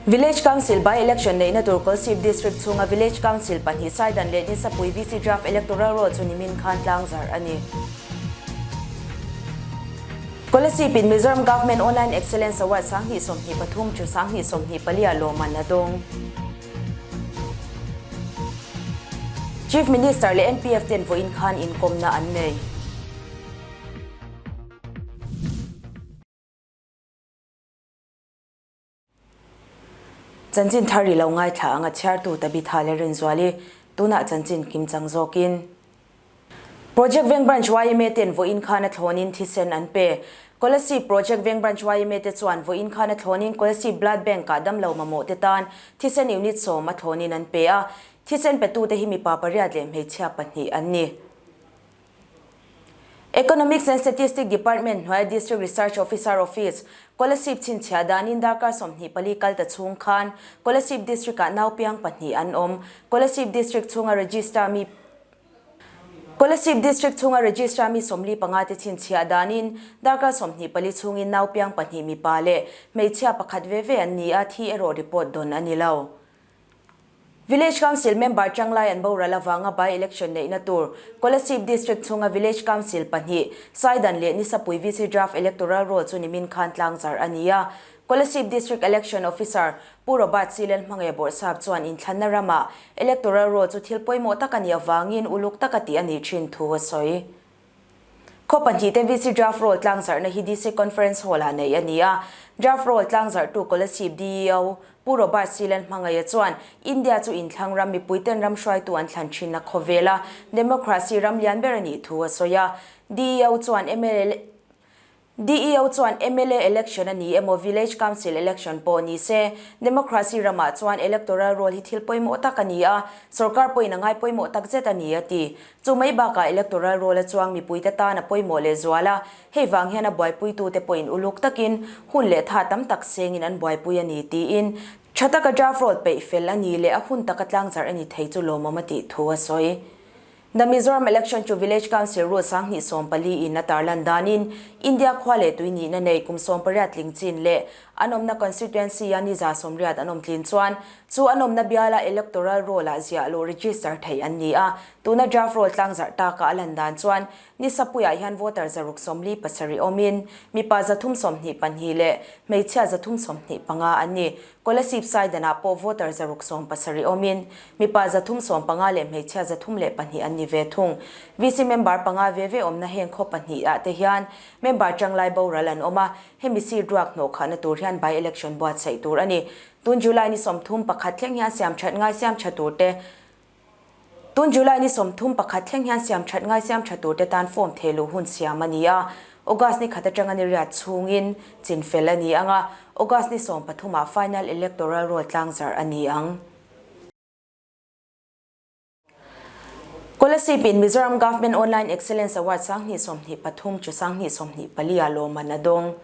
Village Council by-election neihna tur Kolsip District chhunga Village Council pahnih Saidan leh Nisapui VC Draft Electoral Roll chu nimin khan tlangzarh a ni. Kolasib in Mizoram Government Online Excellence Award 2023 chu 2024 ah lawmman a dawng. Chief Minister leh NPF ten vawiin khan inkawmna an nei. Chanchin thar ri lo ngaithla anga chhiartu Tabitha leh Rinzuali tunah chanchin kimchang zawkin. Project Veng Branch yma ten vawiin khan a thlawnin thisen an pe. Kolasib Project Veng Branch yma te chuan vawiin khan a thlawnin Kolasib Blood Bank ah damlo mamawh te tan thisen unit sawm a thlawnin an pe a. Thisen petute hi mipa pariat leh hmeichhia pahnih an ni. Economics and Statistics Department hnuaia District Research Officer Office, Kolasib chhinchhiah danin darkar 24 kal ta chhung khan Kolasib District-ah naupiang pahnih an awm. Kolasib District chhunga register mi Kolasib District chhunga register mi 45 te chhinchhiah danin darkar 24 chhungin naupiang pahnih mipa leh hmeichhia pakhat ve ve an ni a, thi erawh report dawn a ni lo. Village Council member Changlai an boral avanga by-election neihna tur Kolasib District chhunga Village Council pahnih, Saidan leh Nisapui VC Draft Electoral Roll chu nimin khan tlangzarh a ni a. Kolasib District Election Officer Pu Robert Silen Hmangaih Bawrhsap chuan inthlanna ramah Electoral Roll chu thil pawimawh tak a nih avangin uluk taka tih a nih thin thu a sawi. Khaw pahnihte VC Draft Roll tlangzarhna hi DC Conference Hall-ah neih a ni a. Draft Roll tlangzarhtu Kolasib DEO Pu Robert Silen Hmangaia chuan India chu inthlang ram mipuiten ram hruaitu an thlan thinna khawvela democracy ram lian ber a nih thu a sawi a. DEO chuan mla DEO chuan mla election a ni emaw Village Council election pawh ni se, democracy ramah chuan electoral roll hi thil pawimawh tak a ni a, sorkar pawhin a ngai pawimawh tak zet a ni a ti. Chu mai bakah electoral roll a chuang mipuite tan a pawimawh leh zual a, hei vang hian a buaipuitute pawhin uluk takin hun leh tha tam tak sengin an buaipui a ni tiin tha taka draft roll peih fel a ni leh a hun taka tlangzarh a ni thei chu lawmawm a tih thu a sawi. The Mizoram Election chu Village Council Rule 2014 in a tarlan danin India khua leh tui nihna nei kum 18 tling chin leh an awmna constituency a ni 80 an awm tlin chuan chu an awmna biala electoral roll ah ziah luh register theih an ni a. Tuna draft roll tlangzarh taka a lan dan chuan Nisapuiah hian voter 647 awmin mipa 322 leh hmeichhia 325 an ni. Kolasib Saidanah pawh voter 670 awmin mipa 315 leh hmeichhia 302 an ni ve thung. VC member panga ve ve awmna heng khaw pahnih ah te hian member tanglai boral an awm a, hemi seat ruak hnawh khahna tur hian by election buatsaih tur a ni. Tun July ni 31 thleng hian siam that ngai siam tha tur te Tun July ni 31 thleng hian siam that ngai siam tha tur te tan form theh luh hun siam a ni a, August ni khat atanga ni riat chhungin chin fel a ni ang a, August ni 13 ah final electoral roll tlangzarh a ni ang. Kolasib in Mizoram Government Online Excellence Award 2023 chu 2024 ah lawmman a dawng.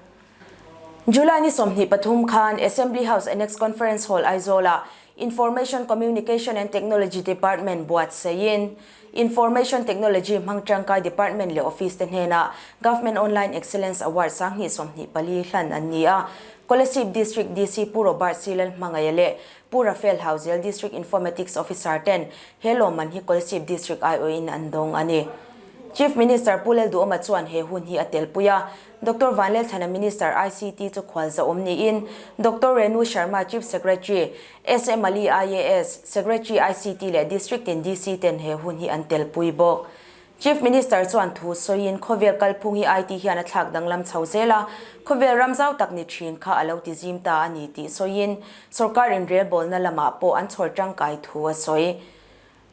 July ni 23 khan Assembly House Annex Conference Hall Aizawl ah Information Communication and Technology Department buatsaihin Information Technology hmang tangkai Department leh Office te hnenah Government Online Excellence Award 2024 hlan an ni a. Kolasib District DC Pu Robert C. Lalhmangaia leh Pu Raphael Hauzel District Informatics Officer ten he lawmman hi Kolasib District aiawhin an dawng a ni. Chief Minister Pu Lalduhoma chuan he hun hi a telpui a. Doctor Vanlalthlana Minister ICT chu khual zahawm niin Doctor Renu Sharma Chief Secretary, SM Ali IAS, Secretary ICT leh District in DC ten he hun hi an telpui bawk. Chief Minister chuan thu sawiin khawvel kalphung hi IT hian a thlak danglam chho zel a, khawvel ram zau tak ni thin kha a lo ti zim ta a ni tih sawiin sorkar inrelbawlna lamah pawh an chhawr tangkai thu a sawi.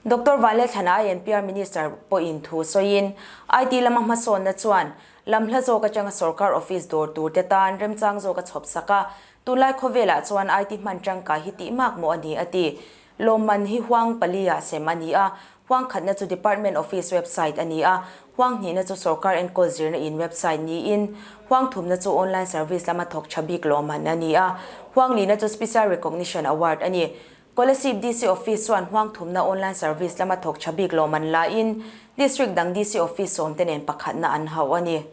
Doctor Vanlalthlana INPR Minister pawhin thu sawiin, IT lama hmasawnna chuan lam hla zawk atanga sorkar office dawr tur te tan remchang zawk a chhawp sak a, tunlai khawvelah chuan IT hman tangkai hi tih mak mawh a ni a ti. Lawmman hi huang pali ah sem a ni a, huang khatna chu Department Office website a ni a, huang hnihna chu sorkar enkawl zirna in website niin, huang thumna chu online service lama thawk tha bik lawmman a ni a, huang lihna chu Special Recognition Award a ni. Kolasib DC Office chuan huang thumna online service lama thawk tha bik lawm an la in, District dang DC Office sawmte nen pakhatna an hauh a ni.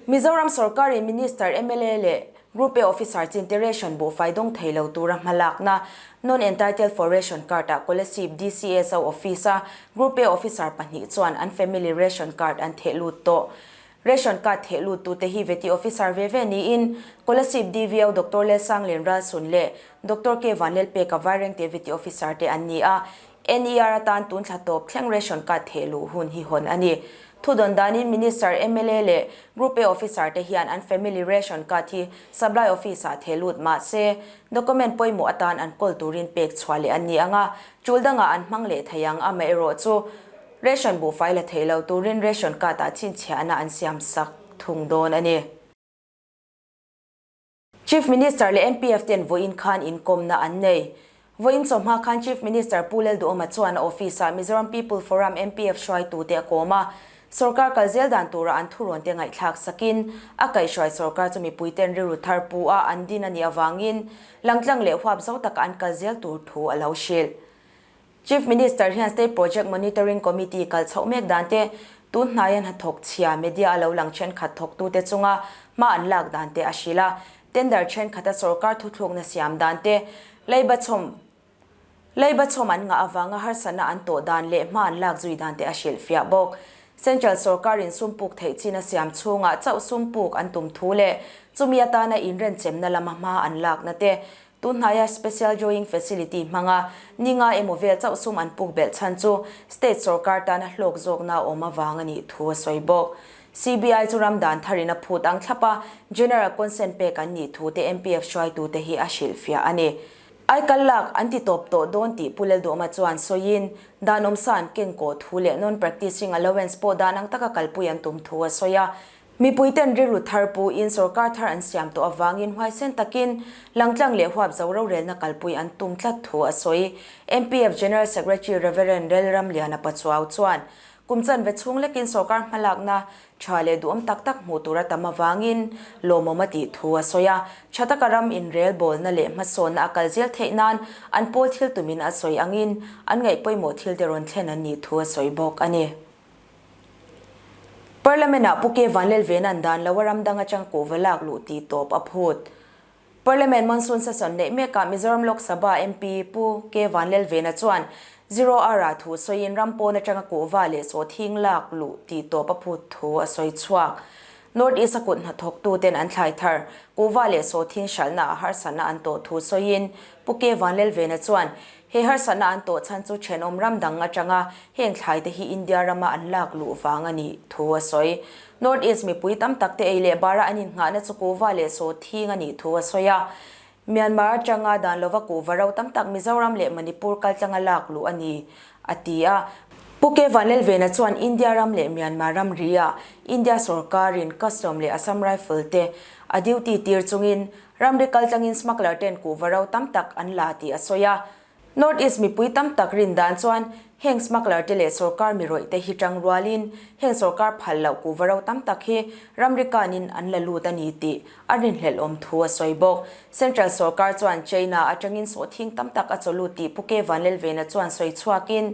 Mizoram sorkarin Minister, mla leh Group A Officer chinte ration buhfai dawng thei lo tura hmalakna Non-Entitled for Ration Card-ah Kolasib DCSO Office-a Group A Officer pahnih chuan an family ration card an theh lut tawh. Ration card theh luttute hi Vety Officer ve ve niin Kolasib DVO Doctor Lelsanglen Ralsun leh Doctor K Vanlelpeka Vairengte Vety Officer te an ni a, NER atan tun thla tawp thleng ration card theh luh hun hi hawn a ni. Thudawn danin Minister, mla leh Group A Officer te hian an family ration card hi Supply Office ah theh lut mah se, document pawimawh atan an kawl turin pek chhuah leh an ni ang a, tul dangah an hmang leh thei ang, amaherawh chu ration buhfai la thei lo turin ration card ah chhinchhiahna an siam sak thung dawn a ni. Chief Minister leh MPF ten vawiin khan inkawmna an nei. Vawiin chawhma khan Chief Minister Pu Lalduhoma chuan a office-ah Mizoram People Forum MPF hruaitute a kawm a, sorkar kal zel dan tura an thurawnte ngaihthlak sakin a kaihhruai sorkar chu mipuiten rilru thar pu a an din a nih avangin langtlang leh huap zo taka an kal zel tur thu a lo hrilh. Chief Minister hian State Project Monitoring Committee kal chhoh mek dan te, tun hnaia hnathawk chhia media a lo lang thenkhat thawktute chunga hma an lak dan te a hrilh a, tender thenkhat a sorkar thuthlukna siam dan te, leiba chhawm leiba chhawm an ngah avanga harsatna an tawh dan leh hma an lak zui dan te a hrilh fiah bawk. Central sorkarin sum puk theih chin a siam chhungah chauh sum puk an tum thu leh chumi atana inrenchemna lama hma an lakna te, Tunhnaia Special Drawing Facility hmanga ni nga emaw vel chauh sum an puk belh chhan chu state sorkar tana hlawk zawkna a awm avang a nih thu a sawi bawk. CBI chu ram dan tharin a phut ang thlap a, General Consent pek an nih thu te MPF hruaitute hi a hrilhfiah a ni. Aikal lak an ti tawp tawh dawn tih Pu Lalduhma chuan sawiin, dan awmsa an kengkawh thu leh non-practicing allowance pawh dan ang taka kalpui an tum thu a sawi a. Mipuiten rilru thar puin sorkar thar an siam tawh avangin huaisen takin langtlang leh huap zo rorelna kalpui an tum tlat thu a sawi. MPF General Secretary Rev. Relramliana Pachuau chuan kum chanve chhung lekin sorkar hmalakna tha leh duhawm tak tak hmuh tur a tam avangin lawmawm a tih thu a sawi a. Tha taka ram inrel bawlna leh hmasawnna a kal zel theih nan an pawl thil tumin a sawi angin an ngaih pawimawh thil te rawn thlen an nih thu a sawi bawk a ni. Parliament-ah Pu K Vanlelvena'n dan lo a ram dang atang kuhva lak luh tih tawp a phut. Parliament monsoon session neih mekah Mizoram Lok Sabha MP Pu K Vanlelvena chuan Zero Hour-ah thu sawiin ram pawn atanga kuhva leh sawhthing lak luh tih tawp a phut thu a sawi chhuak. North East-a kut hnathawktuten an thlai thar, kuhva leh sawhthing hralhna ah harsatna an tawh thu sawiin Pu K Vanlelvena chuan He harsatna an tawh chhan chu thenawm ram dang atanga heng thlai te hi India rama an lak luh vang a nih thu a sawi. North East mipui tam tak te ei leh bara an innghahna chu kuhva leh saw thing a nih thu a sawi a. Myanmar atanga dan lova kuhva ro tam tak Mizoram leh Manipur kaltlanga lak luh a ni, a ti a. Pu K Vanlelvena chuan India ram leh Myanmar ram ri-ah India sorkarin Custom leh Assam Rifle te a duty tir chungin Ramri kaltlangin smuggler ten kuhva ro tam tak an la tih a sawi a. North East mipui tam tak rin dan chuan heng smuggler te leh sorkar mi rawih te hi tang rualin heng sorkar phal loh kuhva ro tam tak hi ramri kanin an la lut a ni tih a rinhlelh awm thu a sawi bawk. Central sorkar chuan China atangin sawhthing tam tak a chaw lut tih Pu K Vanlelvena chuan sawi chhuakin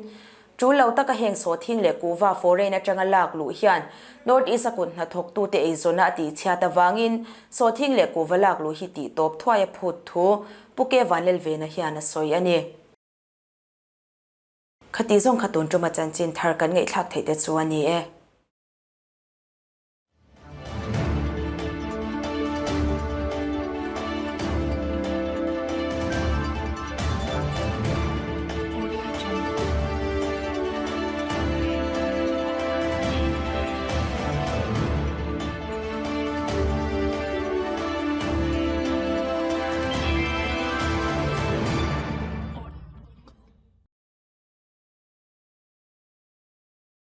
Tul lo taka heng sawhthing leh kuhva foreign atanga lak luh hian North East a kut hnathawktute eizawnna a tihchhiat avangin sawhthing leh kuhva lak luh hi tih tawp thuai a phut thu Pu K Vanlelvena hian a sawi a ni. Khati zawng kha tun tuma chanchin thar kan ngaihthlak theih te chu a ni e.